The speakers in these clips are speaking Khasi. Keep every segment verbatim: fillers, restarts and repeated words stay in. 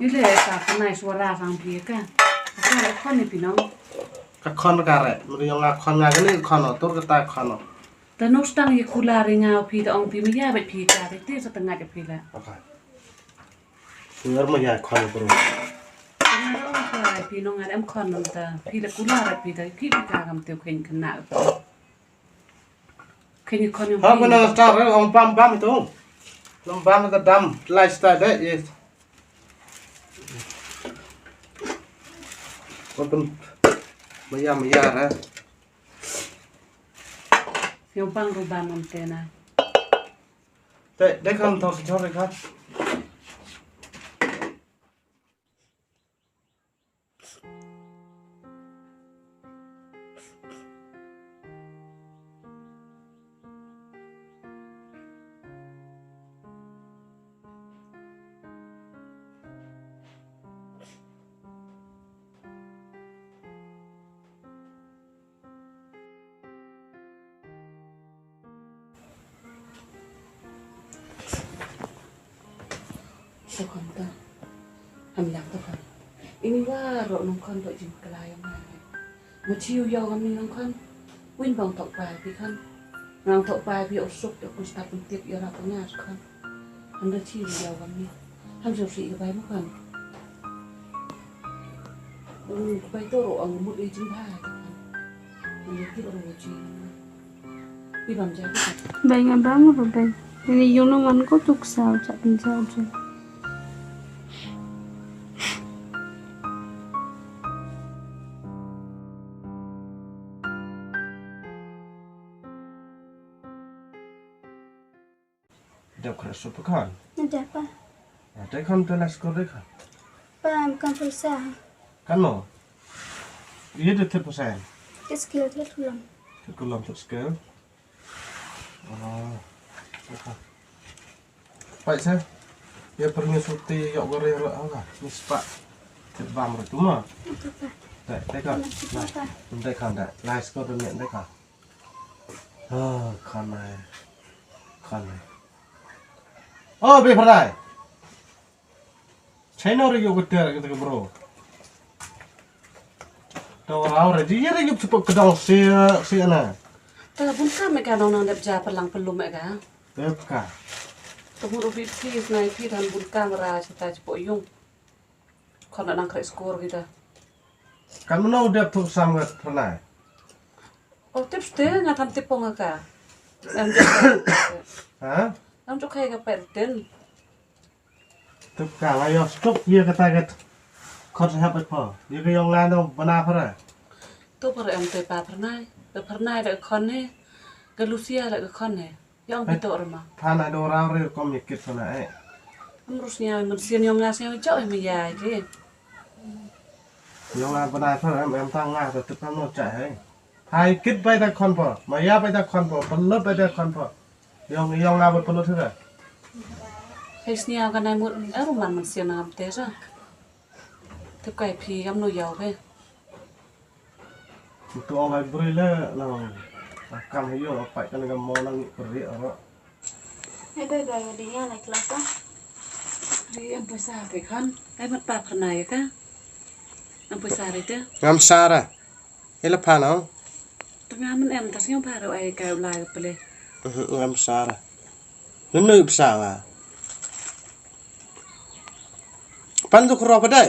Ile ka pynai suara sang phi ka. Ka re khon ni phi nong. Ka khon ka re. Mri yong nga khon nga kani khon o tur kata khon o. Ta nong stang ye kula ri nga phi ta ong phi maya bet phi ka re te sa tengah phi la. Okay. Ngar maya khon bro. Tengah ong ka phi nong ngar em khon nong ta phi la kula re phi ta ki phi ka kam te khen kena. Khen khon yong Ha phi. Ko na star re ong bam bam tu. Lam bam ta dam lai sta de yes. Ko tum maya maya ra. Yong pang ru bam am te na. Te de kham thok si chor de kham. Te khon ta. Am lang ta khon. Ini wa ro nong khon to jing kala yang ma. Ma chiu yau kami nong khon. Win bang tok pai pi khon. Nang tok pai pi osuk to kun stap pun tip ya ra ko nya khon. Ham da chiu yau kami. Ham jong si ka bai ma khon. Bai to ro ang mut e jing ba. Ang tip ro jing. Bai nga bang ba bai. Ini yung nang wan ko tuk sao chak pin sao chak. Dep khra sup khan. Dep pa. Dep khan te la skor dep khan. Pa em kan pulsa. Kan no. Ye de tip pulsa. Tis kil tis kulam. Tis kulam tis kil. Ah. Pai se. Ye perngi suti yok gore ro anga. Mispa. Tip bam ro tuma. Dep dep khan. Dep khan dep. La skor dep dep khan. Ah, khanai. Khanai. Oh, be phanai. Chai no re yo kete kete bro. To rau re ji re yo chupok kedong si si ana. Ta bun kam me ka nong nang dep ja pelang pelum me ka. Dep ka. To mu rubi phi nai phi dan bun kam ra chita chupok yung. Khon nang kre skor kita. Kan mano dep thuk sam ngat phanai. Oh, tip ste nga tham tip pong ka. Em. Ha? Em chok khai ka per tin. Tip ka la yo stok ye ka ta ka. Khon sa hap pa. Ye ka yong la no bana phara. To par em te pa pharnai. Te pharnai da khon ne. Ka Lucia la ka khon ne. Yong pi to rama. Phan ai do rau re kom ye kit sana eh. Am rus nya men sien yong nga sien chok em ya ke. Yong nga bana phara em em tang nga ta tip no cha hai. Hai kit bai ta khon pa. Ma ya bai ta khon pa. Pelot bai ta khon pa. Yong yong nga bai pelot thira. Hai snia ka nai mut eh ruman men sien ngam te sa. Tip kai phi kam no yau ke. Mutu ong ai bri le lang. Kam hayo apai kan ga mo lang bri aro. Ai dai dai di ya lai kelas ah. Ri em poisa te khan. Ai mat pa pharnai ka. Em poisa re te. Ngam sara. Ila phano. Tengah men em tas nyau baru ai ka ulai pele. Ngam sara. Nunu pisa nga. Pan tu khro pa dai.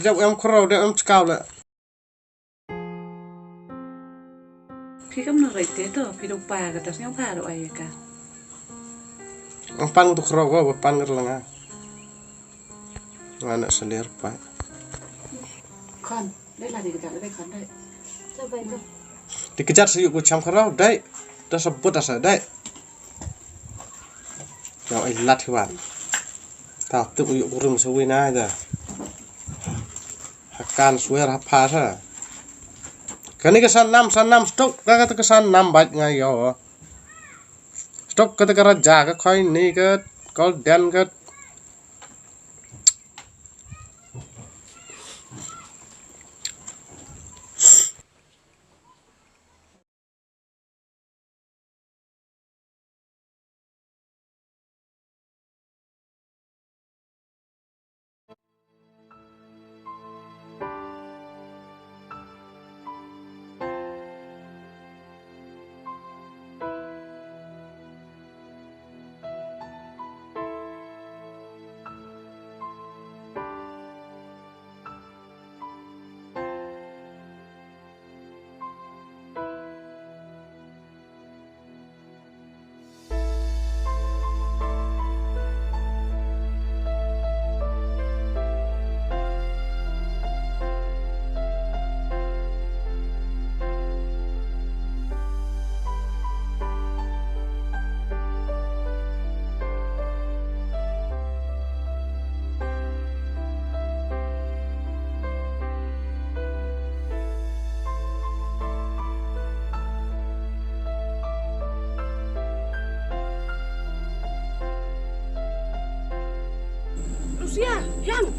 Dep em khro dep em chkau le. Phi kam no rai te to phi do pa ka tas nyau baru ai ka. Ang pan tu khro ko pan ka langa. Nga na selir pa. Khon, dei la dei ka dei khon dei. Dei ka jat sa yu ku cham khro dei. Da sa but da sa dei. Yang ai lat ki wan. Ta tu yu ku rum sa wi na da. Hakan swer ha pha sa. Kani ka san nam san nam stok ka ka san nam baj nga yo. Stok kata ka raja ka khoi ni ka kol den ka. Pia, yang.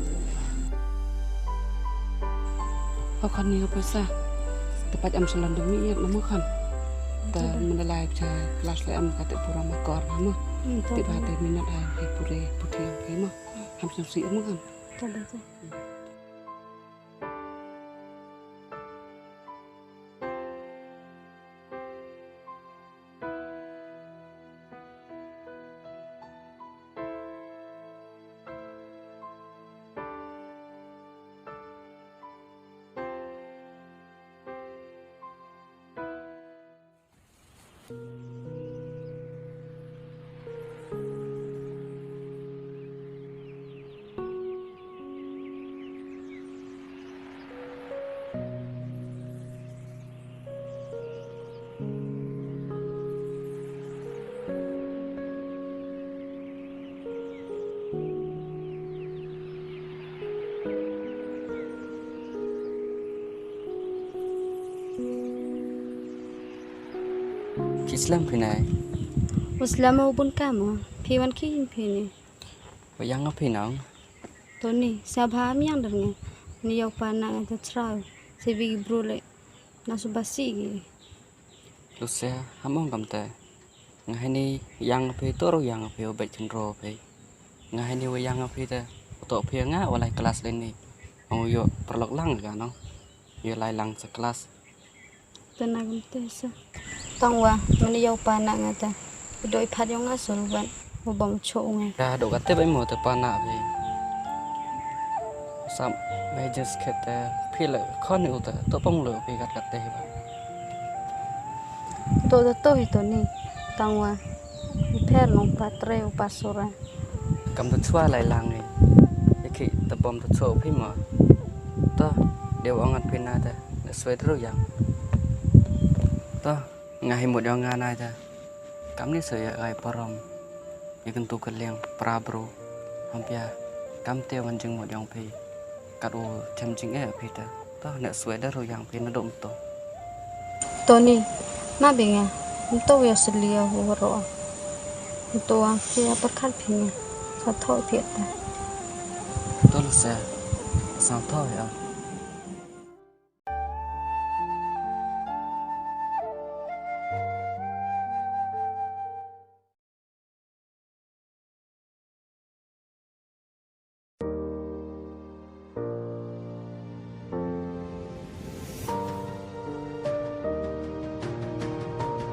Ho khon ni ka pisa. Te pat em salon demi ïa na mo khon. Te mynta lai cha klas lai em kata pura ma kor ha mo. Te ba te minot ai ke pure puti yang ke mo. Ham sing si mo khon. Ki slem phi nai. U slem u bun kam u. Phi wan ki phi ni. Wa yang phi nang. Tony, sa bha am yang der nge. Ni yow pa na nga ta chraw. Se bi bru le. Na su basi gi. Lucia, ham ong kam te. Nga hani yang phi to ro yang phi u bek chun ro phi. Nga hani wa yang phi te. To phi nga wa lai klas le ni. Ong yo perlok lang ga no. Yo lai lang sa klas. Te na gam te sa. Tang wa, mani yow pa na nga ta. Doi phat yow nga sul ban. Wa bam cho nga. Da do ka te bai mo te pa na phi. Sam mai jins khet te phi le khon ni u te. To pong le phi kat kat te ba. To to to hi to ni. Tang wa. Pher nong pa tre u pa sura. Kam to chwa lai lang ni. Ye ki te bom to chwa phi mo. To. Dei wa ngan phi na te. Le swe tru yang. To. Nga hi mut yong nga nai ta. Kam ni sa ya gai parom. Ya kyntu ka liang pra bru. Hampia. Kam te wan jing mut yong phi. Kat u chem jing eh phi ta. Ta ne swe da ru yang phi na dum to. Tony. Ma bi nga. Nto ya selia hu ro. Nto ang phi ya perkat phi nga. Sa tho phi ta. To lu sa. Sa tho ya.